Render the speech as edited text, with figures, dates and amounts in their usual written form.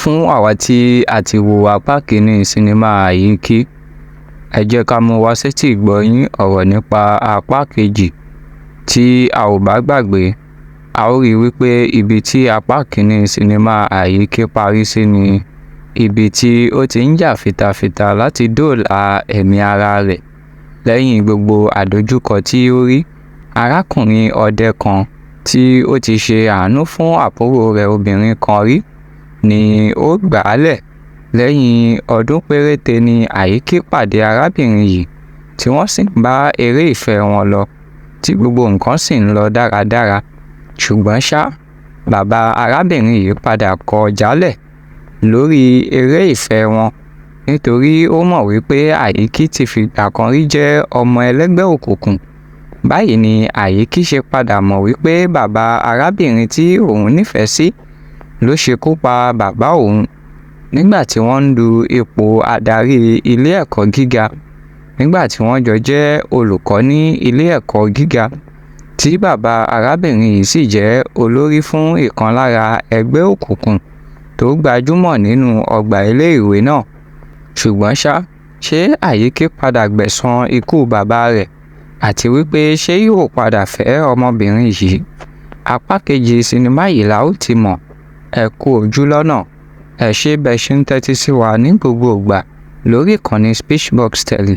Fún àwa tí a ti wo apá kìíní sinimá Àyíkí, ẹ jẹ́ ká mú wá sétí ìgbọ́ yín ọ̀rọ̀ nípa apá kejì. Tí a ò bá gbàgbé, a ó rí wípé ibi tí apá kìíní sinimá Àyíkí parí sí ni ibi tí ó ti ń jà fitafita láti dóòlà ẹ̀mí ara rẹ̀ lẹ́yìn gbogbo àdojúkọ tí ó rí. Arákùnrin ọdẹ kan tí ó ti ṣe àánú fún àbúrò rẹ̀ obìnrin kan rí ni ó gbà á lẹ̀. Lẹ́yìn ọdún péréte ni Àyíkí pàdé arábìnrin yìí, tí wọ́n sì ń bá eré ìfẹ́ wọn lọ, tí gbogbo nǹkan sì ń lọ dáradára. Ṣùgbọ́n ṣá, bàbá arábìnrin yìí padà kọ̀ jálẹ̀ lórí eré ìfẹ́ wọn nítorí ó mọ̀ wípé Àyíkí ti fìgbà kan rí jẹ́ ọmọ ẹlẹ́gbẹ́ òkùnkùn. Báyìí ni Àyíkí ṣe padà mọ̀ wípé bàbá arábìnrin tí òun nífẹ̀ẹ́ sí ló ṣekú pa bàbá òun nígbà tí wọ́n ń du ipò adarí ilé ẹ̀kọ́ gíga, nígbà tí wọ́n jọ jẹ́ olùkọ́ ní ilé ẹ̀kọ́ gíga, tí bàbá arábìnrin yìí sì jẹ́ olórí fún ìkan lára ẹgbẹ́ òkùnkùn tó gbajúmọ̀ nínú ọgbà ilé ìwé náà. Ṣùgbọ́n ṣá, ṣé Àyíkí padà gbẹ̀san ikú bàbá rẹ̀, àti wípé ṣé yóò padà fẹ́ ọmọbìnrin yìí? Apá kejì sinimá yìí la ó ti mọ̀. Ẹ kú ojú lọ́nà. Ẹ ṣé bẹ́ẹ̀ ṣe ń tẹ́tí sí wa ní gbogbo ìgbà lórí ìkànnì Speechbox Tele.